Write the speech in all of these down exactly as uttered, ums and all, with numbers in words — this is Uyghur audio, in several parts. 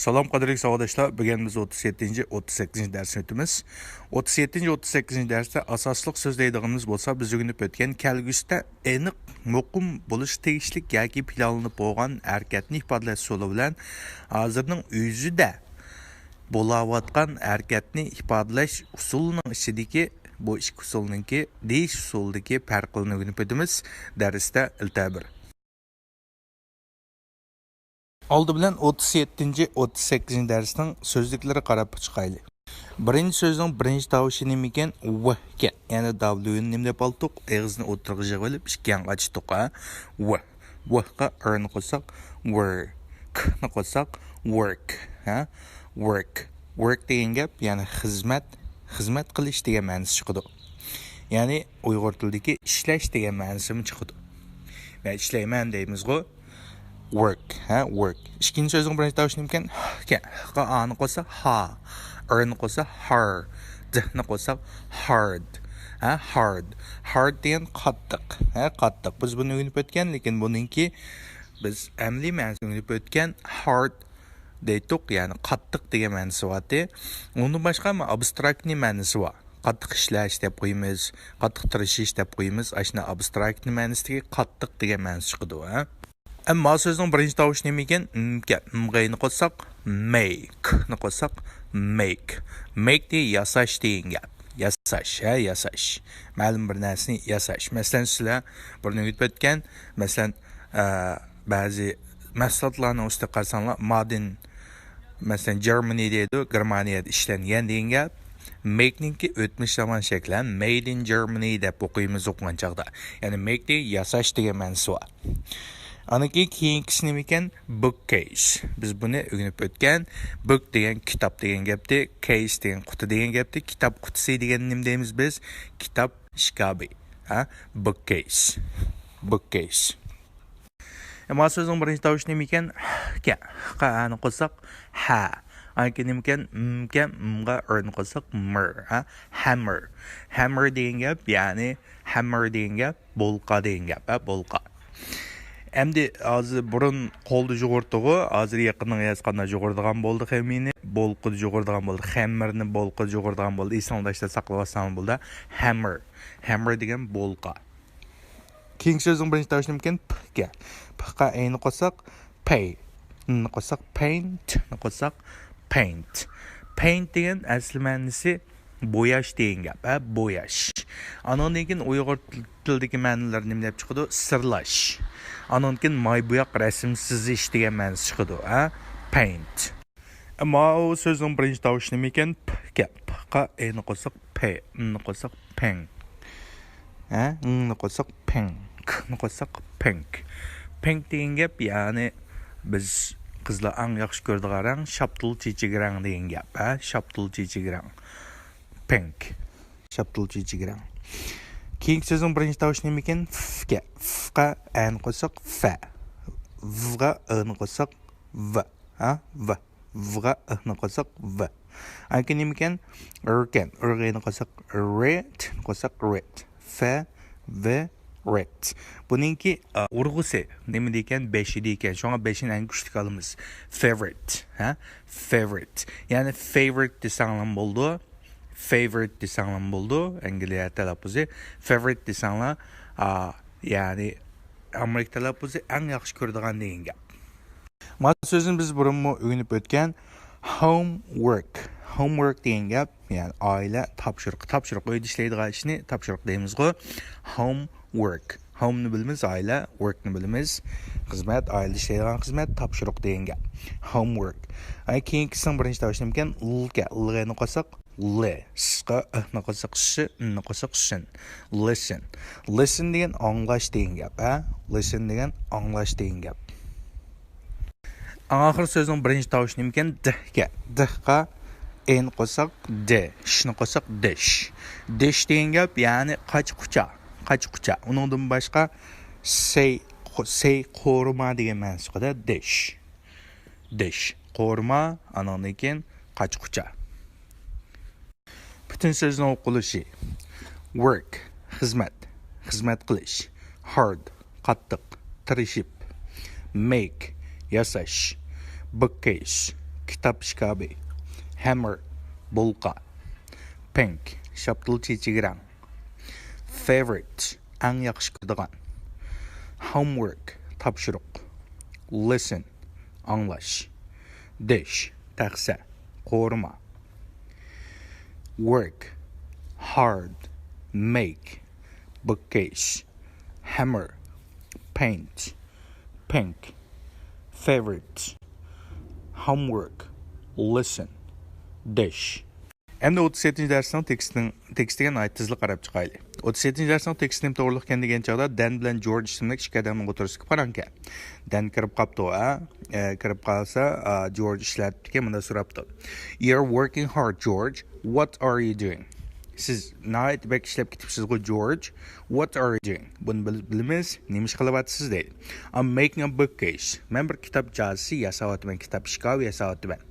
سالام قەدىرلىك ساۋاقداشلار، بۈگۈن بىز ئوتتۇز يەتتىنچى، ئوتتۇز سەككىزىنچى دەرسنى ئۆتىمىز. ئوتتۇز يەتتىنچى، ئوتتۇز سەككىزىنچى دەرستە ئاساسلىق سۆزلەيدىغىنىمىز بولسا، بىز ئۆگىنىپ ئۆتكەن كەلگۈسىدە ئېنىق، مۇقىم بولۇشى تېگىشلىك ياكى پىلانلىنىپ بولغان ھەرىكەتنى ئىپادىلەش ئۇسۇلى بىلەن ھازىرنىڭ ئۆزىدە بولاۋاتقان ھەرىكەتنى ئىپادىلەش ئۇسۇلىنىڭ ئىچىدىكى، بۇ ئىككى ئۇسۇلنىڭكى دېيىش ئۇسۇلىدىكى پەرقلىرىنى ئۆگىنىپ ئۆتىمىز دەرستە. ئىلتىھا بىر. ئالدى بىلەن ئوتتۇز يەتتىنچى، ئوتتۇز سەككىزىنچى دەرسنىڭ سۆزلۈكلىرى قاراپ چىقايلى. بىرىنچى سۆزنىڭ بىرىنچى تاۋۇشى نېمە ئىكەن؟ ۋ ئىكەن. يەنى داۋليۇنى نېمە دەپ ئالدۇق؟ ئېغىزنى ئوتتۇرىغا يىغىۋېلىپ، ئىككى يانغا ئاچتۇق، ھە؟ ۋ. ۋغا ئىرنى قوشساق، ۋىر. كنى قوشساق، ۋىرك، ھە؟ ۋىرك. ۋىرك دېگەن گەپ، يەنى خىزمەت، خىزمەت قىلىش دېگەن مەنىسى چىقىدۇ. يەنى ئۇيغۇر تىلىدىكى ئىشلەش دېگەن مەنىسىمۇ چىقىدۇ. مەن ئىشلەيمەن دەيمىزغۇ. ۋىرك، ھە، ۋىرك. ئىككىنچى سۆزنىڭ بىرىنچى تاۋۇشى نېمىكەن؟ ھ ئىكەن. ھقا ئانى قوشسا ھا، ئىرنى قوشسا ھار، دنى قوشسا ھارد، ھە، ھارد. ھارد دېگەن قاتتىق، ھە، قاتتىق. بىز بۇنى ئۆگىنىپ ئۆتكەن، لېكىن بۇنىڭكى بىز ئەمەلىي مەنىسىنى ئۆگىنىپ ئۆتكەن ھارد دەيتتۇق، يەنى قاتتىق دېگەن مەنىسى بارتى. ئۇنىڭدىن باشقا ئابستراكتنىي مەنىسى بار. قاتتىق ئىشلەش دەپ قويىمىز، قاتتىق تىرىشىش دەپ قويىمىز. ئاشۇنداق ئابستراكتنىي مەنىسىدىكى قاتتىق دېگەن مەنىسى چىقىدۇ، ھە؟ ئەمما سۆزنىڭ بىرىنچى تاۋۇشى نېمە ئىكەن؟ م ئىكەن. م غەينى قوشساق، مەي. كنى قوشساق، مەيك. مەيك دېگەن ياساش دېگەن گەپ. ياساش، ھە، ياساش. مەلۇم بىر نەرسىنى ياساش. مەسىلەن، سىلەر بۇرۇن ئۆگىنىپ ئۆتكەن، مەسىلەن، ئە، بەزى مەھسۇلاتلارنىڭ ئۈستىگە قارىساڭلار، مادىن، مەسىلەن، جېرمىنى دەيدۇ، گېرمانىيەدە ئىشلەنگەن دېگەن گەپ. مەيكنىڭكى ئۆتمۈش زامان شەكلى، ھە، مەيد ئىن جېرمىنى دەپ ئوقۇيمىز ئوقۇغان چاغدا. يەنى مەيك دېگەن ياساش دېگەن مەنىسى بار. ئانىڭكى كېيىنكىسى نېمىكەن؟ بوك كەيس. بىز بۇنى ئۆگىنىپ ئۆتكەن. بوك دېگەن كىتاب دېگەن گەپتى، كەيس دېگەن قۇتا دېگەن گەپتى. كىتاب قۇتىسى دېگەننى نېمە دەيمىز بىز؟ كىتاب ئىشكابى. ھە؟ بوك كەيس. بوك كەيس. ئەمما سۆزنىڭ بىرىنچى تاۋۇشى نېمىكەن؟ ھكەن. خقا ئەنى قوشساق، ھە. ئانىڭكى نېمىكەن؟ مكەن. مغا ئىرنى قوشساق، مىر. ھە؟ ھەممىر. ھەممىر دېگەن گەپ، يەنى ھەممىر دېگەن گەپ، بولقا دېگەن گەپ، ھە، بولقا. ئەمدى ھازىر بۇرۇن قولدا جۇغۇرتىغۇ، ھازىر يېقىندىن ھېچقانداق جۇغۇرىدىغان بولدى خېمىنى، بولقىدا جۇغۇرىدىغان بولدى، خەممىرنى بولقىدا جۇغۇرىدىغان بولدى، ئېسىڭلاشتا ساقلىۋالساڭلار بولدى. ھەممىر، ھەممىر دېگەن بولقا. كېيىنكى سۆزنىڭ بىرىنچى تاۋۇشى نېمىكەن؟ پ ئىكەن. پقا ئەينى قوشساق، پەي. ننى قوشساق، پەينت. نى قوشساق، پەينت. پەينت دېگەن ئەسلى مەنىسى بوياش دېگەن گەپ، ھە، بوياش. ئانىڭدىن كېيىن ئۇيغۇر تىل-، تىلىدىكى مەنىلەر نېمە دەپ چىقىدۇ؟ سىرلاش. ئانىڭدىن كېيىن ماي بوياق رەسىم سىزىش دېگەن مەنىسى چىقىدۇ، ھە، پەينت. ئەمما ئۇ سۆزنىڭ بىرىنچى تاۋۇشى نېمىكەن؟ پ ئىكەن. پقا ئەينى قوشساق، پەي. ننى قوشساق، پەڭ. ھە؟ ننى قوشساق، پەڭ. كنى قوشساق، پەڭك. پەڭك دېگەن گەپ، يەنى بىز قىزلار ئەڭ ياخشى كۆرىدىغان رەڭ، شاپتۇل چېچىك رەڭ دېگەن گەپ، ھە؟ شاپتۇل چېچىك رەڭ. پەڭك. شاپتۇل چېچىك رەڭ. كېيىنكى سۆزنىڭ بىرىنچى تاۋۇشى نېمىكەن؟ فكەن. فقا ئەنى قوشساق، فە. ۋغا ئىنى قوشساق، ۋ. ھە؟ ۋ. ۋغا ئىھنى قوشساق، ۋ. ئانكى نېمىكەن؟ ئىركەن. ئىرغىنى قوشساق، رىت. قوشساق، رىت. فە، ۋ، رىت. بۇنىڭكى، ئا، ئۇرغۇسى نېمە دېيكەن؟ بەشى دېيكەن. شۇڭا بەشىنى ئەڭ كۈچلۈك ئالىمىز. فېۋرىت. ھە؟ فېۋرىت. يەنى فېۋرىت دېسەڭلام بولىدۇ. فېۋرىت دېسەڭلام بولىدۇ. ئەنگلىيە تەلەپپۇزى. فېۋرىت دېسەڭلار، ئا، يەنى ئامېرىكا تەلەپپۇزى ئەڭ ياخشى كۆرىدىغان دېگەن گەپ. مانا سۆزنى بىز بۇرۇنمۇ ئۆگىنىپ ئۆتكەن. Homework. Homework دېگەن گەپ، يەنى ئائىلە تاپشۇرۇقى. تاپشۇرۇق، ئۆيدە ئىشلەيدىغان ئىشنى تاپشۇرۇق دەيمىزغۇ. Homework. Homeنى بىلىمىز، ئائىلە، workنى بىلىمىز، خىزمەت، ئائىلىدە ئىشلەيدىغان خىزمەت، تاپشۇرۇق دېگەن گەپ. Homework. ئاي، كېيىنكىسىنىڭ بىرىنچى تاۋۇشى نېمىكەن؟ ل ئىكەن. ل غەينى قوشساق، لى. سقا ئىھنى قوشساق، شى، ننى قوشساق، شىن. Listen. Listen دېگەن ئاڭلاش دېگەن گەپ، ھە؟ Listen دېگەن ئاڭلاش دېگەن گەپ. ئەڭ ئاخىرى سۆزنىڭ بىرىنچى تاۋۇشى نېمىكەن؟ د ئىكەن. دغا ئېنى قوشساق، دى. شنى قوشساق، دىش. دىش دېگەن گەپ، يەنى قاچا-قۇچا. قاچا-قۇچا. ئۇنىڭدىن باشقا سەي، سەي قورۇما دېگەن مەنىسى چىقىدۇ. دىش. دىش. قورۇما، ئانىڭدىن كېيىن قاچا-قۇچا. پۈتۈن سۆزنىڭ ئوقۇلۇشى. Work، خىزمەت، خىزمەت قىلىش. Hard، قاتتىق، تىرىشىپ. Make، ياساش. Bookcase، كىتاب ئىشكاپى. Hammer، بولقا. Pink، شاپتۇل چېچىكى رەڭ. Favorite، ئەڭ ياخشى كۆرىدىغان. Homework، تاپشۇرۇق. Listen، ئاڭلاش. Dish، تەخسە، قورۇما. Work، hard، make، bookcase، hammer، paint، pink، favorite، homework، listen، dish. ئەمدى ئوتتۇز يەتتىنچى دەرسنىڭ تېكىستىنىڭ، تېكىستىگە ناھايىتى تېزلا قاراپ چىقايلى. ئوتتۇز يەتتىنچى دەرسنىڭ تېكىستى نېمە توغرىلىق ئىكەن دېگەن چاغدا، دەن بىلەن جورج ئىسىملىك ئىككى ئادەمنىڭ ئوتتۇرىسىدىكى پاراڭكەن. دەن كىرىپ قاپتۇ، ھە؟ ئە، كىرىپ قالسا، ئا، جورج ئىشلەپتىكەن، مۇنداق سوراپتۇ. You're working hard, George. What are you doing? سىز ناھايىتى بەك ئىشلەپ كېتىپسىزغۇ، جورج. What are you doing? بۇنى بىل-، بىلىمىز. نېمە ئىش قىلىۋاتىسىز دەيدۇ. I'm making a bookcase. مەن بىر كىتاب جازىسى ياساۋاتىمەن، كىتاب ئىشكاپى ياساۋاتىمەن.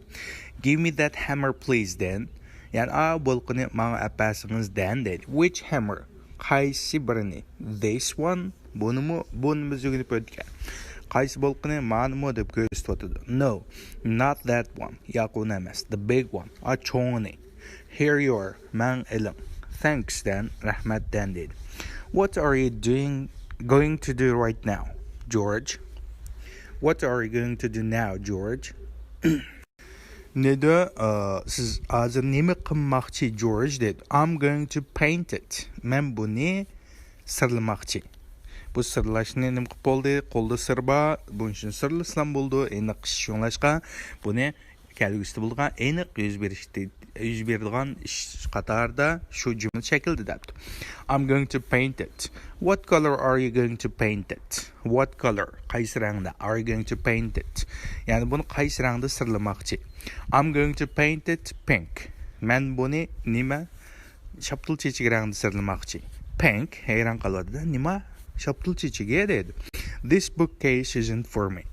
Give me that hammer, please, دەن. يەنى، ئا، بولقىنى ماڭا ئەپ بەرسىڭىز، دەن، دەيدۇ. Which hammer? قايسى بىرىنى؟ This one؟ بۇنىمۇ؟ بۇنى بىز ئۆگىنىپ ئۆتكەن. قايسى بولقىنى؟ مانىمۇ دەپ كۆرسىتىۋاتىدۇ. No, not that one. ياق، ئۇنى ئەمەس. The big one. ئا، چوڭىنى. Here you are. ماڭا ئېلىڭ. Thanks، دەن. رەھمەت، دەن، دەيدۇ. What are you doing, going to do right now, George? What are you going to do now, George? نېدى، ئا، سىز ھازىر نېمە قىلماقچى، جورج؟ دەيدۇ. I'm going to paint it. مەن بۇنى سىرلىماقچى. بۇ سىرلاشنى نېمە قىلىپ بولدى؟ قولدا سىر بار. بۇنىڭ ئۈچۈن سىرلىسام بولىدۇ. ئېنىق ئىش شۇڭلاشقا بۇنى كەلگۈسىدە بولىدىغان ئېنىق يۈز بېرىشتە، يۈز بېرىدىغان ئىش قاتارىدا شۇ جۈملە شەكلىدە دەپتۇ. I'm going to paint it. What color are you going to paint it? What color? قايسى رەڭدە؟ Are you going to paint it? يەنى بۇنى قايسى رەڭدە سىرلىماقچى؟ I'm going to paint it pink. مەن بۇنى نېمە؟ شاپتۇل چېچىكى رەڭدە سىرلىماقچى. Pink، ھەيران قالىدۇ. نېمە؟ شاپتۇل چېچىكى دەيدۇ. This bookcase isn't for me.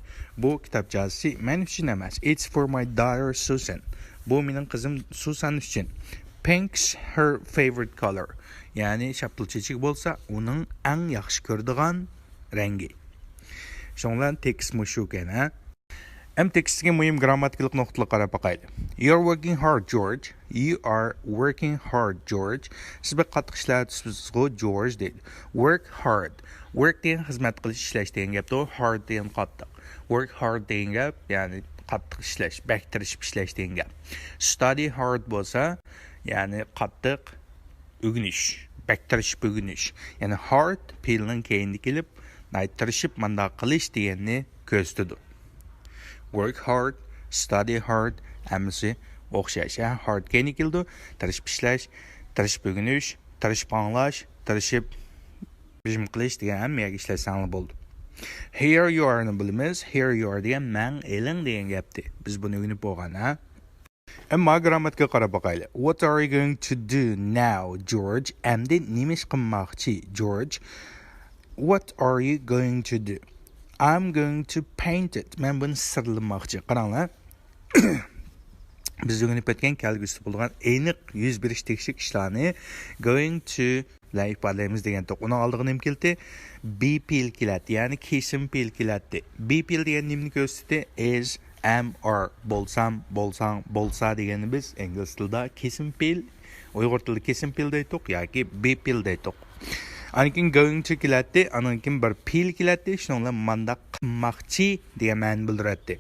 بۇ كىتاب جازىسى مەن ئۈچۈن ئەمەس. It's for my daughter Susan. بۇ مېنىڭ قىزىم سۇسان ئۈچۈن. Pink's her favorite color. يەنى شاپتۇل چېچىكى بولسا ئۇنىڭ ئەڭ ياخشى كۆرىدىغان رەڭگى. شۇنىڭ بىلەن تېكىستمۇ شۇكەن، ھە؟ ئەمدى تېكىستتىكى مۇھىم گىرامماتىكىلىق نۇقتىلارغا قاراپ باقايلى. You're working hard, George. You are working hard, George. سىز بەك قاتتىق ئىشلەۋاتىسىزغۇ، جورج دەيدۇ. Work hard. Work دېگەن خىزمەت قىلىش، ئىشلەش دېگەن گەپتۇ. Hard دېگەن قاتتىق. Work hard دېگەن گەپ، يەنى قاتتىق ئىشلەش، بەك تىرىشىپ ئىشلەش دېگەن گەپ. Study hard بولسا، يەنى قاتتىق ئۆگىنىش، بەك تىرىشىپ ئۆگىنىش. يەنى hard پېئىلنىڭ كەينىدە كېلىپ، ناھايىتى تىرىشىپ مانداق قىلىش دېگەننى كۆرسىتىدۇ. Work hard, study hard، ھەممىسى ئوخشاش. ھە، hard كەينىدە كېلىدۇ. تىرىشىپ ئىشلەش، تىرىشىپ ئۆگىنىش، تىرىشىپ ئاڭلاش، تىرىشىپ بىجىم قىلىش دېگەن ھەممە يەرگە ئىشلەتسەڭلار بولىدۇ. Here you are نى بىلىمىز. Here you are دېگەن ماڭا ئېلىڭ دېگەن گەپتى. بىز بۇنى ئۆگىنىپ بولغان، ھە؟ ئەمما گىرامماتىكىغا قاراپ باقايلى. What are you going to do now, George? ئەمدى نېمە ئىش قىلماقچى، جورج؟ What are you going to do? I'm going to paint it. مەن بۇنى سىرلىماقچى. قاراڭلار. بىز ئۆگىنىپ ئۆتكەن كەلگۈسىدە بولىدىغان ئېنىق يۈز بېرىشى تېگىشلىك ئىشلارنى going to بىلەن ئىپادىلەيمىز دېگەنتۇق. ئۇنىڭ ئالدىغا نېمە كېلىدۇ؟ بى پېئىل كېلەتتى، يەنى كېسىم پېئىل كېلەتتى. بى پېئىل دېگەن نېمىنى كۆرسىتىدۇ؟ ئىز، ئەم، ئار، بولسام، بولساڭ، بولسا دېگەننى بىز ئىنگلىز تىلىدا كېسىم پېئىل، ئۇيغۇر تىلىدا كېسىم پېئىل دەيتتۇق ياكى بى پېئىل دەيتتۇق. ئاندىن كېيىن going to كېلەتتى، ئاندىن كېيىن بىر پېئىل كېلەتتى، شۇنىڭ بىلەن مانداق قىلماقچى دېگەن مەنىنى بىلدۈرەتتى.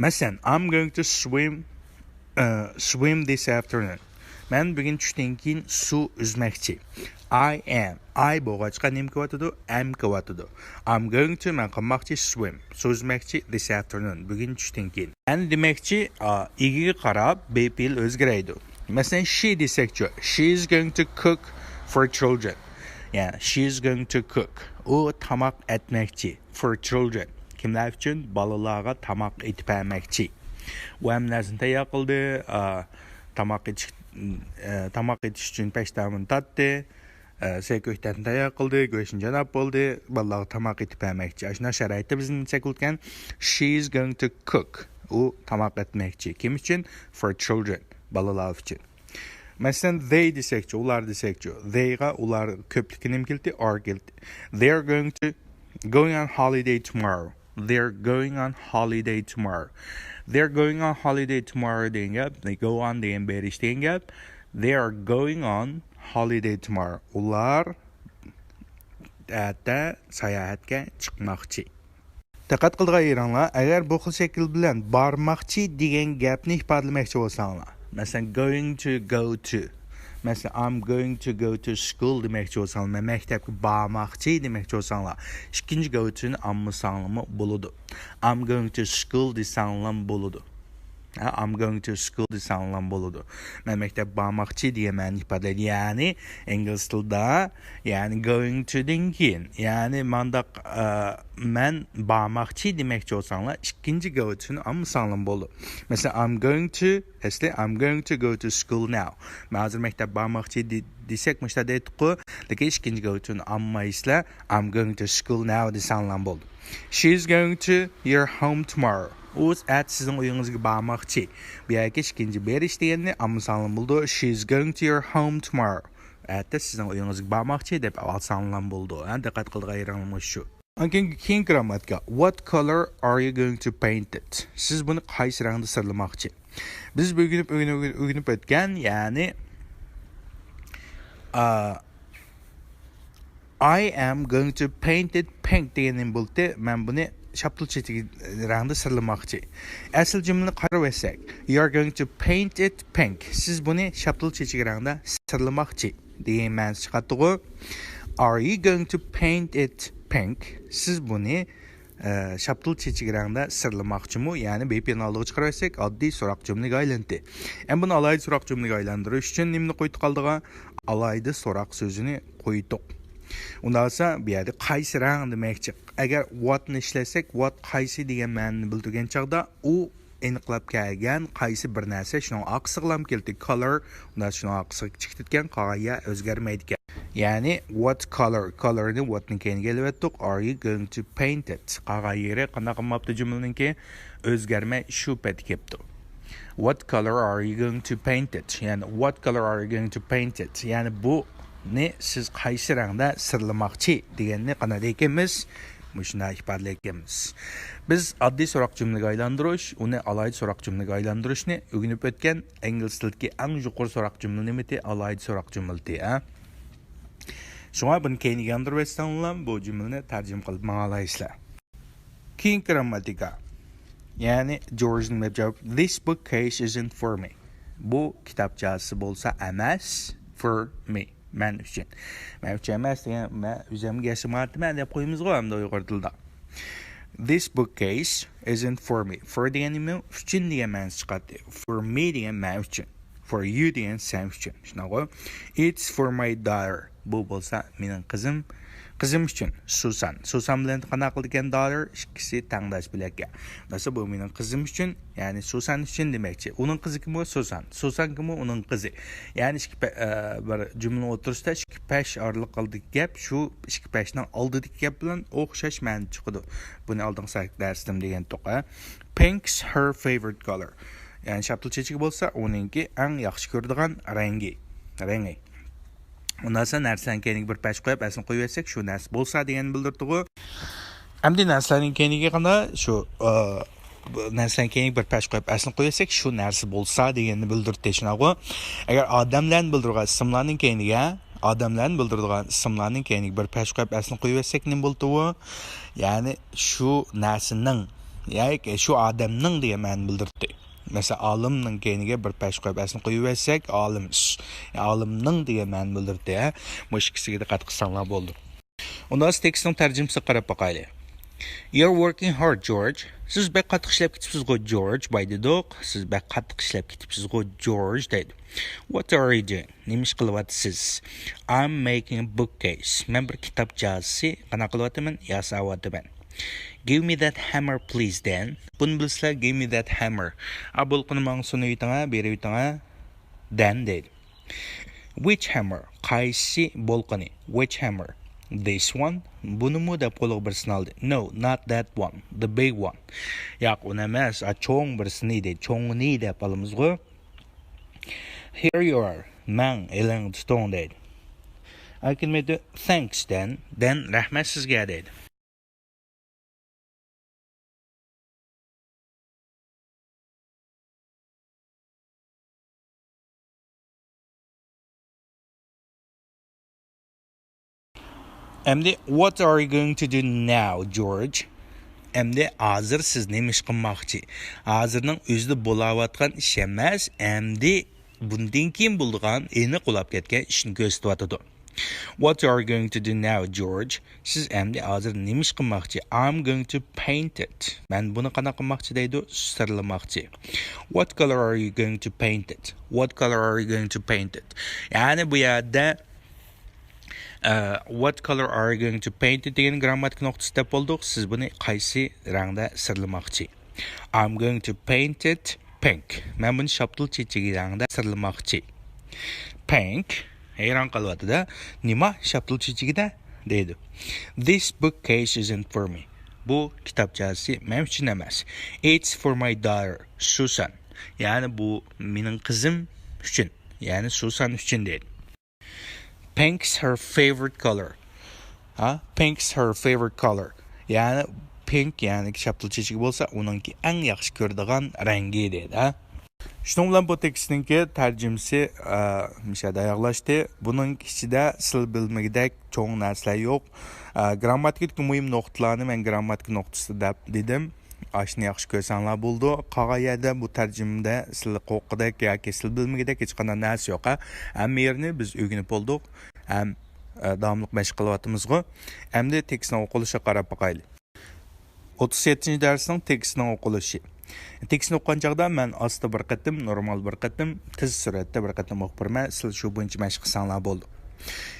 مەسىلەن، I'm going to swim ئە، swim this afternoon. مەن بۈگۈن چۈشتىن كېيىن سۇ ئۈزمەكچى. I am. I بولغاچقا نېمە كېلىۋاتىدۇ؟ Am كېلىۋاتىدۇ. I'm going to، مەن قىلماقچى، swim. سۇ ئۈزمەكچى، this afternoon. بۈگۈن چۈشتىن كېيىن. ئەمدى دېمەكچى، ئا، ئىگىگە قاراپ بى پېئىل ئۆزگىرەيدۇ. مەسىلەن، she دېسەكچۇ؟ She is going to cook for children. يەنى، she is going to cook. ئۇ تاماق ئەتمەكچى. For children. كىملەر ئۈچۈن؟ بالىلارغا تاماق ئېتىپ بەرمەكچى. ئۇ ھەممە نەرسىنى تەييار قىلدى. ئا، تاماق ئېتىش، ئە، تاماق ئېتىش ئۈچۈن پەشتامىنى تارتتى. ئە، سەي كۆكتاتنى تەييار قىلدى. گۆشنى جاناپ بولدى. بالىلارغا تاماق ئېتىپ بەرمەكچى. ئاشۇنداق شارائىتتا بىزنى چەكلىتكەن. She is going to cook. ئۇ تاماق ئەتمەكچى. كىم ئۈچۈن؟ For children. بالىلار ئۈچۈن. مەسىلەن، they دېسەكچۇ، ئۇلار دېسەكچۇ. They غا ئۇلار كۆپلۈككە نېمە كېلىدۇ؟ Are كېلىدۇ. They are going to، going on holiday tomorrow. They're going on holiday tomorrow. They're going on holiday tomorrow دېگەن گەپ، they go on دېگەن بېرىش دېگەن گەپ. They are going on holiday tomorrow. ئۇلار ئەتە ساياھەتكە چىقماقچى. دىققەت قىلىدىغان يېرىڭلار، ئەگەر بۇ خىل شەكىل بىلەن بارماقچى دېگەن گەپنى ئىپادىلىمەكچى بولساڭلار، مەسىلەن، going to go to، مەسىلەن، I'm going to go to school دېمەكچى بولساڭلار، مەن مەكتەپكە بارماقچى دېمەكچى بولساڭلار، ئىككىنچى go to نى ئالمىساڭلارمۇ بولىدۇ. I'm going to school دېسەڭلارمۇ بولىدۇ. ھە، I'm going to school دېسەڭلارمۇ بولىدۇ. مەن مەكتەپكە بارماقچى دېگەن مەنىنى ئىپادىلەيدۇ. يەنى ئىنگلىز تىلىدا، يەنى going to دىن كېيىن، يەنى مانداق، ئە، مەن بارماقچى دېمەكچى بولساڭلار، ئىككىنچى go to نى ئالمىساڭلارمۇ بولىدۇ. مەسىلەن، I'm going to، ئەسلى I'm going to go to school now. مەن ھازىر مەكتەپكە بارماقچى دې-، دېسەك مۇشۇنداق دەيتتۇققۇ، لېكىن ئىككىنچى go to نى ئالمايسىلەر، I'm going to school now دېسەڭلارمۇ بولىدۇ. She's going to your home tomorrow. ئۇ ئەتە سىزنىڭ ئۆيىڭىزگە بارماقچى. بۇ يەردىكى ئىككىنچى بېرىش دېگەننى ئالمىساڭلارمۇ بولىدۇ. She's going to your home tomorrow. ئەتە سىزنىڭ ئۆيىڭىزگە بارماقچى دەپ ئالساڭلارمۇ بولىدۇ. ھە، دىققەت قىلىدىغان يېرىڭلار مۇشۇ. ئاندىن كېيىن، كېيىنكى گرامماتىكا. What color are you going to paint it? سىز بۇنى قايسى رەڭدە سىرلىماقچى؟ بىز بۈگۈن ئۆگىنىپ، ئۆگىنىپ، ئۆگىنىپ ئۆتكەن، يەنى، ئا، I am going to paint it pink دېگەن نېمە بولدى؟ مەن بۇنى شاپتۇل چېچىكى رەڭدە سىرلىماقچى. ئەسلى جۈملىنى قارىۋەتسەك، You are going to paint it pink. سىز بۇنى شاپتۇل چېچىكى رەڭدە سىرلىماقچى دېگەن مەنىسى چىقاتتىغۇ. Are you going to paint it pink? سىز بۇنى ئە، شاپتۇل چېچىكى رەڭدە سىرلىماقچىمۇ؟ يەنى بىر پېئىلنى ئالدىغا چىقىرىۋەتسەك، ئاددىي سوراق جۈملىگە ئايلاندى. ئەمدى بۇنى ئالاھىدە سوراق جۈملىگە ئايلاندۇرۇش ئۈچۈن نېمىنى قويدۇق ئالدىغا؟ ئالاھىدە سوراق سۆزىنى قويدۇق. ئۇنداق بولسا، بۇ يەردە قايسى رەڭ دېمەكچى. ئەگەر what نى ئىشلەتسەك، what قايسى دېگەن مەنىنى بىلدۈرگەن چاغدا، ئۇ ئېنىقلاپ كەلگەن قايسى بىر نەرسە شۇنىڭ ئارقىسىغىلا كېلىدۇ. Color، ئۇنداق شۇنىڭ ئارقىسىغا چىقىپ كەتكەن، قالغان يەر ئۆزگەرمەيدىكەن. يەنى، what color، color نى what نىڭ كەينىگە ئېلىۋەتتۇق. Are you going to paint it؟ قالغان يېرى قانداق قىلماپتۇ جۈملىنىڭكى؟ ئۆزگەرمەي شۇ پەتتە كېلىپتۇ. What color are you going to paint it؟ يەنى، what color are you going to paint it؟ يەنى، بۇنى سىز قايسى رەڭدە سىرلىماقچى دېگەننى قانداق دەيدىكەنمىز؟ مۇشۇنداق ئىپادىلەيدىكەنمىز. بىز ئاددىي سوراق جۈملىگە ئايلاندۇرۇش، ئۇنى ئالاھىدە سوراق جۈملىگە ئايلاندۇرۇشنى ئۆگىنىپ ئۆتكەن. ئىنگلىز تىلىدىكى ئەڭ يۇقىرى سوراق جۈملە نېمىتى؟ ئالاھىدە سوراق جۈملىتى، ھە؟ شۇڭا بۇنى كەينىگە ياندۇرۇۋەتسەڭلار، بۇ جۈملىنى تەرجىمە قىلىپ ماڭالايسىلەر. كېيىنكى گرامماتىكا. يەنى جورج نېمە دەپ جاۋاب؟ This bookcase isn't for me. بۇ كىتابچاسى بولسا ئەمەس، for me، مەن ئۈچۈن. مەن ئۈچۈن ئەمەس دېگەن، مەن ئۆزۈمگە ياسىمايتتىمەن دەپ قويىمىزغۇ ئەمدى ئۇيغۇر تىلىدا. This bookcase isn't for me. For دېگەن نېمە؟ ئۈچۈن دېگەن مەنىسى چىقاتتى. For me دېگەن مەن ئۈچۈن. For you دېگەن سەن ئۈچۈن. شۇنداققۇ؟ It's for my daughter. بۇ بولسا مېنىڭ قىزىم. قىزىم ئۈچۈن. سۇسان. سۇسان بىلەن قانداق قىلىدىكەن daughter؟ ئىككىسى تەڭداش بىلەككە. مەسىلەن، بۇ مېنىڭ قىزىم ئۈچۈن، يەنى سۇسان ئۈچۈن دېمەكچى. ئۇنىڭ قىزى كىمۇ؟ سۇسان. سۇسان كىمۇ؟ ئۇنىڭ قىزى. يەنى ئىككى پە-، ئە، بىر جۈملىنىڭ ئوتتۇرىسىدا ئىككى پەش ئارىلىق ئالدىدىكى گەپ شۇ ئىككى پەشنىڭ ئالدىدىكى گەپ بىلەن ئوخشاش مەنىدە چىقىدۇ. بۇنى ئالدىنقى ساھىپە دەرستىمۇ دېگەنتۇق، ھە. Pink's her favorite color. يەنى شاپتۇل چېچىكى بولسا ئۇنىڭكى ئەڭ ياخشى كۆرىدىغان رەڭگى، رەڭگى. ئۇنداق بولسا نەرسىلەرنىڭ كەينىگە بىر پەش قويۇپ ئەسلىنى قويۇۋەتسەك شۇ نەرسە بولسا دېگەننى بىلدۈرىدىغۇ. ئەمدى نەرسىلەرنىڭ كەينىگە قانداق شۇ، ئە، بۇ نەرسىلەرنىڭ كەينىگە بىر پەش قويۇپ ئەسلىنى قويۇۋەتسەك شۇ نەرسە بولسا دېگەننى بىلدۈرتتى، شۇنداققۇ؟ ئەگەر ئادەملەرنى بىلدۈرىدىغان ئىسىملارنىڭ كەينىگە، ئادەملەرنى بىلدۈرىدىغان ئىسىملارنىڭ كەينىگە بىر پەش قويۇپ ئەسلىنى قويۇۋەتسەك نېمە بولىدۇ؟ يەنى شۇ نەرسىنىڭ ياكى شۇ ئادەمنىڭ دېگەن مەنىنى بىلدۈرتتى. مەسىلەن، ئالىمنىڭ كەينىگە بىر پەش قويۇپ ئەسلىنى قويۇۋەتسەك، ئالىم، ئالىمنىڭ دېگەن مەنىنى بىلدۈرتتى، ھە؟ مۇشۇ ئىككىسىگە دىققەت قىلساڭلار بولىدۇ. ئۇنداق بولسا تېكىستنىڭ تەرجىمىسىگە قاراپ باقايلى. You're working hard, George. سىز بەك قاتتىق ئىشلەپ كېتىپسىزغۇ، جورج، باي دېدۇق. سىز بەك قاتتىق ئىشلەپ كېتىپسىزغۇ، جورج دەيدۇ. What are you doing? نېمە ئىش قىلىۋاتىسىز؟ I'm making a bookcase. مەن بىر كىتاب جازىسى قانداق قىلىۋاتىمەن؟ ياساۋاتىمەن. Give me that hammer, please, Dan. بۇنى بىلسىلەر، give me that hammer. ئا، بولقىنى ماڭا سۇنۇۋېتىڭە، بېرىۋېتىڭە، دەن دەيدۇ. Which hammer؟ قايسى بولقىنى؟ Which hammer؟ This one؟ بۇنىمۇ دەپ قولىغا بىرسىنى ئالدى. No, not that one. The big one. ياق، ئۇنى ئەمەس، ئا، چوڭ بىرسىنى دەيدۇ. چوڭىنى دەپ ئالىمىزغۇ. Here you are. ماڭ، ئېلىڭ تۇتۇڭ دەيدۇ. ئاكىن مېيتى، thanks, Dan. دەن، رەھمەت سىزگە دەيدۇ. ئەمدى what are you going to do now, George? ئەمدى ھازىر سىز نېمە ئىش قىلماقچى؟ ھازىرنىڭ ئۆزىدە بولاۋاتقان ئىش ئەمەس، ئەمدى بۇندىن كېيىن بولىدىغان ئېنىق بولاپ كەتكەن ئىشنى كۆرسىتىۋاتىدۇ. What are you going to do now, George? سىز ئەمدى ھازىر نېمە ئىش قىلماقچى؟ I'm going to paint it. مەن بۇنى قانداق قىلماقچى دەيدۇ؟ سىرلىماقچى. What color are you going to paint it? What color are you going to paint it? يەنى بۇ يەردە، ئە، what color are you going to paint it دېگەن گىرامماتىكا نۇقتىسى دەپ بولدۇق. سىز بۇنى قايسى رەڭدە سىرلىماقچى؟ I'm going to paint it pink. مەن بۇنى شاپتۇل چېچىكى رەڭدە سىرلىماقچى. Pink. ھەيران قېلىۋاتىدۇ. نېمە شاپتۇل چېچىكىدە؟ دەيدۇ. This bookcase isn't for me. بۇ كىتابچاسى مەن ئۈچۈن ئەمەس. It's for my daughter, Susan. يەنى بۇ مېنىڭ قىزىم ئۈچۈن. يەنى سۇسان ئۈچۈن دەيدۇ. Pink's her favorite color. ھە؟ Pink's her favorite color. يەنى pink، يەنى شاپتۇل چېچىكى بولسا، ئۇنىڭكى ئەڭ ياخشى كۆرىدىغان رەڭگى دەيدۇ، ھە؟ شۇنىڭ بىلەن بۇ تېكىستنىڭكى تەرجىمىسى، ئە، مۇشۇ يەردە ئاياغلاشتى. بۇنىڭ ئىچىدە سىلى بىلمىگۈدەك چوڭ نەرسىلەر يوق. ئە، گىرامماتىكىدىكى مۇھىم نۇقتىلارنى مەن گىرامماتىكا نۇقتىسى دەپ دېدىم. ئاشۇنى ياخشى كۆرسەڭلار بولىدۇ. قالغان يەردە بۇ تەرجىمىدە سىلى قورققۇدەك ياكى سىلى بىلمىگۈدەك ھېچقانداق نەرسە يوق، ھە؟ ھەممە يېرىنى بىز ئۆگىنىپ بولدۇق. ھەم، ئە، داۋاملىق مەشىق قىلىۋاتىمىزغۇ. ئەمدى تېكىستنىڭ ئوقۇلۇشىغا قاراپ باقايلى. ئوتتۇز يەتتىنچى دەرسنىڭ تېكىستىنىڭ ئوقۇلۇشى. تېكىستنى ئوقۇغان چاغدا مەن ئاستا بىر قېتىم، نورمال بىر قېتىم، تېز سۈرئەتتە بىر قېتىم ئوقۇپ بېرىمەن. سىلەر شۇ بويىچە مەشىق قىلساڭلار بولىدۇ.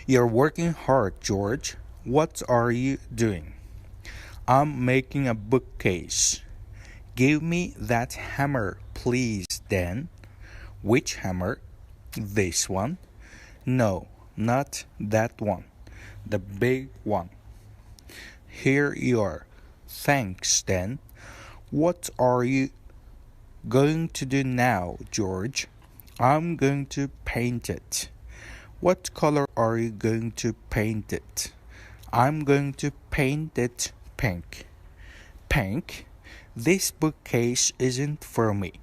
You're working hard, George. What are you doing? I'm making a bookcase. Give me that hammer, please, Dan. Which hammer? This one? No, not that one. The big one. Here you are. Thanks, Dan. What are you going to do now, George? I'm going to paint it. What color are you going to paint it? I'm going to paint it pink. Pink? This bookcase isn't for me.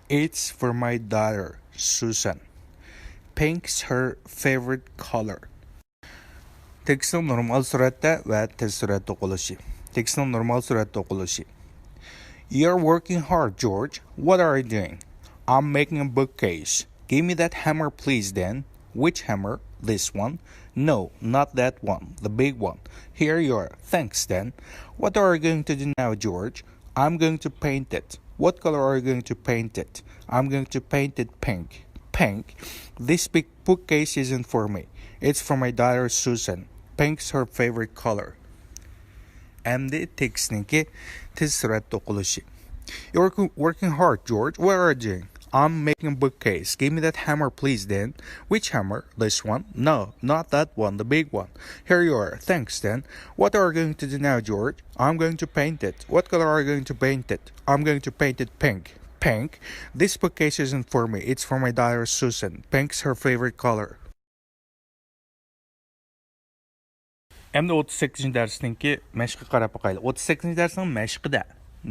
It's for my daughter, Susan. Pink's her favorite color. تېكىستنىڭ نورمال سۈرئەتتە ۋە تېز سۈرئەتتە ئوقۇلۇشى. تېكىستنىڭ نورمال سۈرئەتتە ئوقۇلۇشى. You're working hard, George. What are you doing? I'm making a bookcase. Give me that hammer, please, Dan. Which hammer? This one? No, not that one. The big one. Here you are. Thanks, Dan. What are you going to do now, George? I'm going to paint it. What color are you going to paint it? I'm going to paint it pink. Pink? This big bookcase isn't for me. It's for my daughter Susan. Pink's her favorite color. ئەمدى تېكىستنىڭكى تېز سۈرئەتتە ئوقۇلۇشى. You're working hard, George. What are you doing? I'm making a bookcase. Give me that hammer, please, Dan. Which hammer? This one? No, not that one, the big one. Here you are. Thanks, Dan. What are you going to do now, George? I'm going to paint it. What color are you going to paint it? I'm going to paint it pink. Pink? This bookcase isn't for me. It's for my daughter Susan. Pink's her favorite color. ئەمدى ئوتتۇز سەككىزىنچى دەرسنىڭكى مەشقىگە قاراپ باقايلى. ئوتتۇز سەككىزىنچى دەرسنىڭ مەشقىدە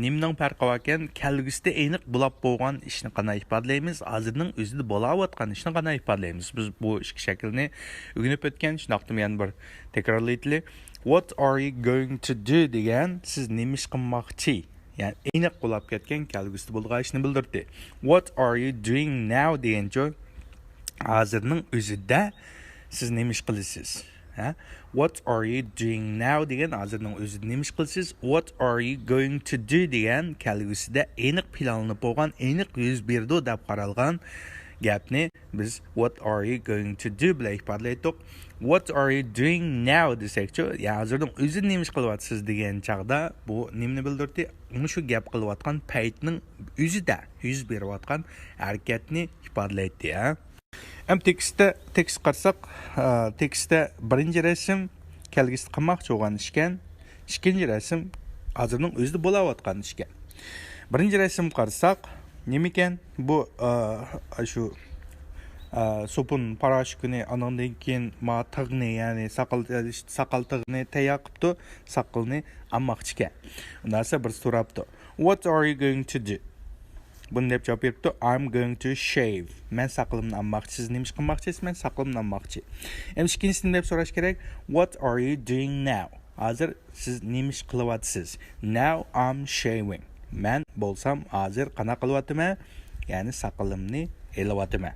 نېمىنىڭ پەرقى باركەن؟ كەلگۈسىدە ئېنىق بولاپ بولغان ئىشنى قانداق ئىپادىلەيمىز؟ ھازىرنىڭ ئۆزىدە بولاۋاتقان ئىشنى قانداق ئىپادىلەيمىز؟ بىز بۇ ئىككى شەكىلنى ئۆگىنىپ ئۆتكەن، شۇنداقتىمۇ يەنە بىر تەكرارلايلى. What are you going to do دېگەن سىز نېمە ئىش قىلماقچى؟ يەنى ئېنىق بولاپ كەتكەن كەلگۈسىدە بولىدىغان ئىشنى بىلدۈرتتى. What are you doing now دېگەنچۇ؟ ھازىرنىڭ ئۆزىدە سىز نېمە ئىش قىلىسىز؟ ھە؟ What are you doing now دېگەن ھازىرنىڭ ئۆزىدە نېمە ئىش قىلىسىز؟ What are you going to do دېگەن كەلگۈسىدە ئېنىق پىلانلىنىپ بولغان، ئېنىق يۈز بېرىدۇ دەپ قارالغان گەپنى بىز what are you going to do بىلەن ئىپادىلەيتتۇق. What are you doing now دېسەكچۇ، يا ھازىرنىڭ ئۆزىدە نېمە ئىش قىلىۋاتىسىز دېگەن چاغدا بۇ نېمىنى بىلدۈرتتى؟ مۇشۇ گەپ قىلىۋاتقان پەيتنىڭ ئۆزىدە يۈز بېرىۋاتقان ھەرىكەتنى ئىپادىلەيتتى، ھە؟ ھەم تېكىستتە، تېكىست قارىساق، ئە، تېكىستتە بىرىنچى رەسىم كەلگۈسىدە قىلماقچى بولغان ئىشكەن، ئىككىنچى رەسىم ھازىرنىڭ ئۆزىدە بولاۋاتقان ئىشكەن. بىرىنچى رەسىم قارىساق، نېمىكەن؟ بۇ، ئە، شۇ، ئە، سوپۇن پاراشوكىنى، ئانىڭدىن كېيىن ما تىغنى، يەنى ساقال، ساقال تىغنى تەييار قىپتۇ، ساقىلىنى ئالماقچىكەن. ئۇنداق بولسا بىرسى سوراپتۇ. What are you going to do? بۇنى دەپ جاۋاب بېرىپتۇ، I'm going to shave. مەن ساقىلىمنى ئالماقچى. سىز نېمە ئىش قىلماقچىسىز؟ مەن ساقىلىمنى ئالماقچى. ئەمدى ئىككىنچىسىنى دەپ سوراش كېرەك. What are you doing now? ھازىر سىز نېمە ئىش قىلىۋاتىسىز؟ Now I'm shaving. مەن بولسام ھازىر قانداق قىلىۋاتىمەن؟ يەنى ساقىلىمنى ئېلىۋاتىمەن.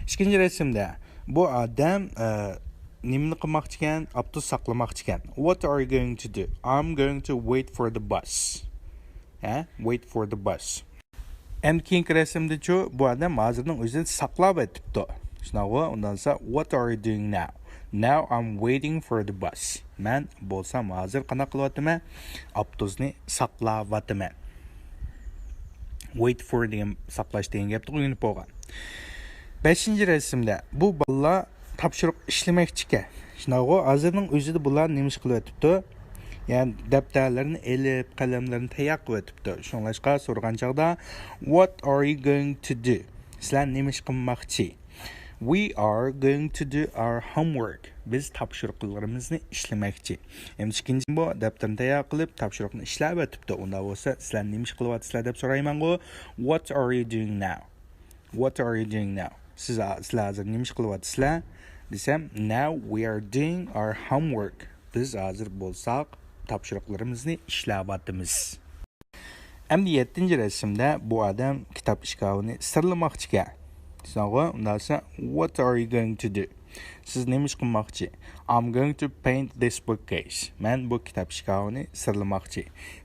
ئىككىنچى رەسىمدە بۇ ئادەم، ئە، نېمىنى قىلماقچىكەن؟ ئاپتوبۇس ساقلىماقچىكەن. What are you going to do? I'm going to wait for the bus. ھە؟ Wait for the bus. ئەمدى كېيىنكى رەسىمدىچۇ، بۇ ئادەم ھازىرنىڭ ئۆزىدە ساقلاۋېتىپتۇ. شۇنداقغۇ؟ ئۇنداق بولسا، what are you doing now? Now I'm waiting for the bus. مەن بولسام ھازىر قانداق قىلىۋاتىمەن؟ ئاپتوبۇسنى ساقلاۋاتىمەن. Wait for دېگەن، ساقلاش دېگەن گەپتە ئويلىنىپ بولغان. بەشىنچى رەسىمدە بۇ بالىلار تاپشۇرۇق ئىشلىمەكچىكەن. شۇنداقغۇ؟ ھازىرنىڭ ئۆزىدە بۇلار نېمە ئىش قىلىۋېتىپتۇ؟ يەنى دەپتەرلىرىنى ئېلىپ، قەلەملىرىنى تەييار قىلىۋېتىپتۇ. شۇڭلاشقا سورىغان چاغدا، what are you going to do? سىلەر نېمە ئىش قىلماقچى؟ We are going to do our homework. بىز تاپشۇرۇقلىرىمىزنى ئىشلىمەكچى. ئەمدى ئىككىنچى بۇ دەپتەرنى تەييار قىلىپ، تاپشۇرۇقنى ئىشلەۋېتىپتۇ. ئۇنداق بولسا، سىلەر نېمە ئىش قىلىۋاتىسىلەر دەپ سورايمەنغۇ؟ What are you doing now? What are you doing now? سىز، سىلەر ھازىر نېمە ئىش قىلىۋاتىسىلەر؟ دېسەم، now we are doing our homework. بىز ھازىر بولساق تاپشۇرۇقلىرىمىزنى ئىشلەۋاتىمىز. ئەمدى يەتتىنچى رەسىمدە بۇ ئادەم كىتاب ئىشكاپىنى سىرلىماقچىكەن. شۇنداقغۇ؟ ئۇنداق دېسە، what are you going to do? سىز نېمە ئىش قىلماقچى؟ I'm going to paint this bookcase. مەن بۇ كىتاب ئىشكاپىنى سىرلىماقچى.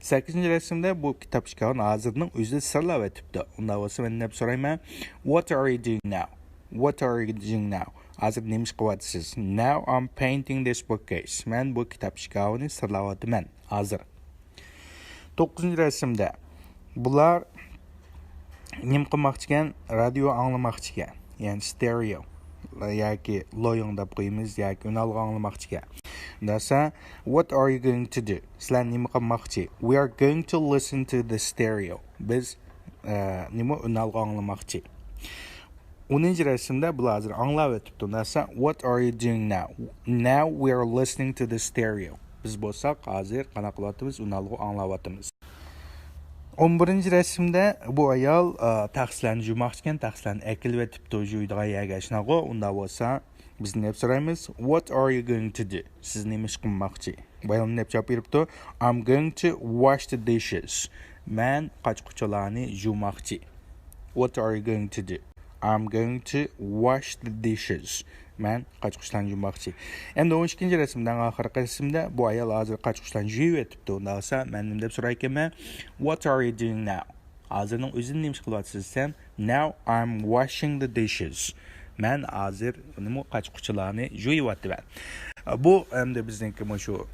سەككىزىنچى رەسىمدە بۇ كىتاب ئىشكاپىنى ھازىرنىڭ ئۆزىدە سىرلاۋېتىپتۇ. ئۇنداق بولسا مەن دەپ سورايمەن، what are you doing now? What are you doing now? ھازىر نېمە ئىش قىلىۋاتىسىز؟ Now I'm painting this bookcase. مەن بۇ كىتاب ئىشكاپىنى سىرلاۋاتىمەن ھازىر. توققۇزىنچى رەسىمدە بۇلار نېمە قىلماقچىكەن؟ رادىيو ئاڭلىماقچىكەن. يەنى ستېرېئو ياكى لويۇڭ دەپ قويىمىز، ياكى ئۈنئالغۇ ئاڭلىماقچىكەن. دېسە، what are you going to do? سىلەر نېمە قىلماقچى؟ We are going to listen to the stereo. بىز، ئە، نېمە، ئۈنئالغۇ ئاڭلىماقچى. ئونىنچى رەسىمدە بۇلار ھازىر ئاڭلاۋېتىپتۇ. دېسە، what are you doing now? Now we are listening to the stereo. بىز بولساق ھازىر قانداق قىلىۋاتىمىز؟ ئۈنئالغۇ ئاڭلاۋاتىمىز. ئون بىرىنچى رەسىمدە بۇ ئايال، ئا، تەخسىلەرنى جۇماقچىكەن، تەخسىلەرنى ئەكېلىۋېتىپتۇ جۇيىدىغان يەرگە، شۇنداقغۇ؟ ئۇنداق بولسا بىز نېمە سورايمىز؟ What are you going to do? سىز نېمە ئىش قىلماقچى؟ بايام دەپ جاۋاب بېرىپتۇ. I'm going to wash the dishes. مەن قاچا-قۇچىلارنى جۇماقچى. What are you going to do? I'm going to wash the dishes. مەن قاچا-قۇچىلارنى جۇماقچى. ئەمدى ئون ئىككىنچى رەسىمدە، ئەڭ ئاخىرقى رەسىمدە بۇ ئايال ھازىر قاچا-قۇچىلارنى جۇيۇۋېتىپتۇ. ئۇنداق بولسا مەن نېمە دەپ سورايكەنمەن؟ What are you doing now? ھازىرنىڭ ئۆزىدە نېمە ئىش قىلىۋاتىسىز دېسەم، now I'm washing the dishes. مەن ھازىر نېمە، قاچا-قۇچىلارنى جۇيۇۋاتىمەن. بۇ ئەمدى بىزنىڭكى مۇشۇ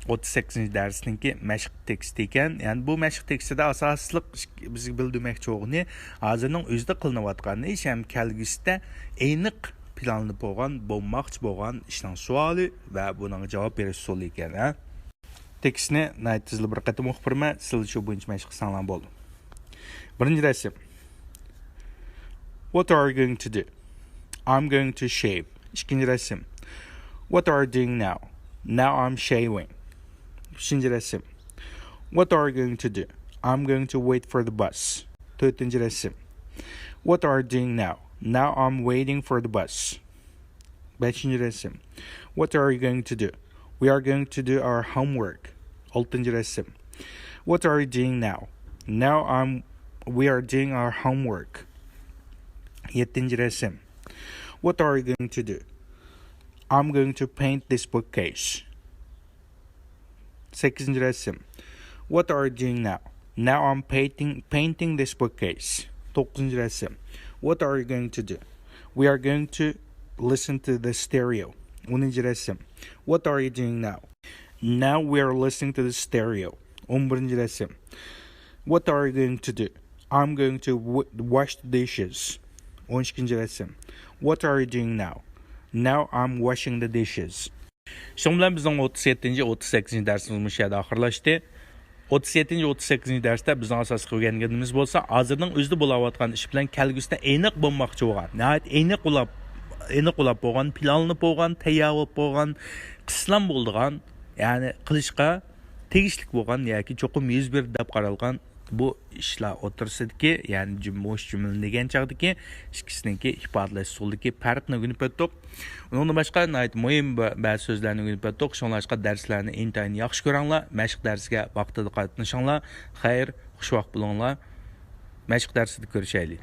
ئوتتۇز سەككىزىنچى دەرسنىڭكى مەشىق تېكىستى ئىكەن. يەنى بۇ مەشىق تېكىستىدە ئاساسلىق ئىش-، بىزگە بىلدۈرمەكچى بولغىنى، ھازىرنىڭ ئۆزىدە قىلىنىۋاتقان ئىش ھەم كەلگۈسىدە ئېنىق پىلانلىنىپ بولغان، بولماقچى بولغان ئىشنىڭ سوئالى ۋە بۇنىڭغا جاۋاب بېرىش ئۇسۇلى ئىكەن، ھە؟ تېكىستنى ناھايىتى تېزلا بىر قېتىم ئوقۇپ بېرىمەن، سىلەر شۇ بويىچە مەشىق قىلساڭلار بولدى. بىرىنچى رەسىم. What are you going to do? I'm going to shave. ئىككىنچى رەسىم. What are you doing now? Now I'm shaving. ئۈچىنچى رەسىم. What are you going to do? I'm going to wait for the bus. تۆتىنچى رەسىم. What are you doing now? Now I'm waiting for the bus. بەشىنچى رەسىم. What are you going to do? We are going to do our homework. ئالتىنچى رەسىم. What are you doing now? Now I'm, we are doing our homework. يەتتىنچى رەسىم. What are you going to do? I'm going to paint this bookcase. سەككىزىنچى رەسىم. What are you doing now? Now I'm painting, painting this bookcase. توققۇزىنچى رەسىم. What are you going to do? We are going to listen to the stereo. ئونىنچى رەسىم. What are you doing now? Now we are listening to the stereo. ئون بىرىنچى رەسىم. What are you going to do? I'm going to w-, wash the dishes. ئون ئىككىنچى رەسىم. What are you doing now? Now I'm washing the dishes. شۇنىڭ بىلەن بىزنىڭ ئوتتۇز يەتتىنچى، ئوتتۇز سەككىزىنچى دەرسىمىز مۇشۇ يەردە ئاخىرلاشتى. ئوتتۇز يەتتىنچى، ئوتتۇز سەككىزىنچى دەرستە بىزنىڭ ئاساسلىق ئۆگەنگىنىمىز بولسا، ھازىرنىڭ ئۆزىدە بولاۋاتقان ئىش بىلەن كەلگۈسىدە ئېنىق بولماقچى بولغان، ناھايىتى ئېنىق بولاپ، ئېنىق بولاپ بولغان، پىلانلىنىپ بولغان، تەييار بولۇپ بولغان، قىلسىلام بولىدىغان، يەنى قىلىشقا تېگىشلىك بولغان ياكى چوقۇم يۈز بېرىدۇ دەپ قارالغان بۇ ئىشلار ئوتتۇرىسىدىكى، يەنى جۈم-، مۇش جۈملىنى دېگەن چاغدىكى ئىككىسىنىڭكى ئىپادىلەش ئۇسۇلىدىكى پەرقنى ئۆگىنىپ ئۆتتۇق. ئۇنىڭدىن باشقا ناھايىتى مۇھىم بە-، بەزى سۆزلەرنى ئۆگىنىپ ئۆتتۇق. شۇڭلاشقا دەرسلەرنى ئىنتايىن ياخشى كۆرۈڭلار. مەشىق دەرسىگە ۋاقتىدا قاتنىشىڭلار. خەير، خۇش ۋاقىت بولۇڭلار. مەشىق دەرسىدە كۆرۈشەيلى.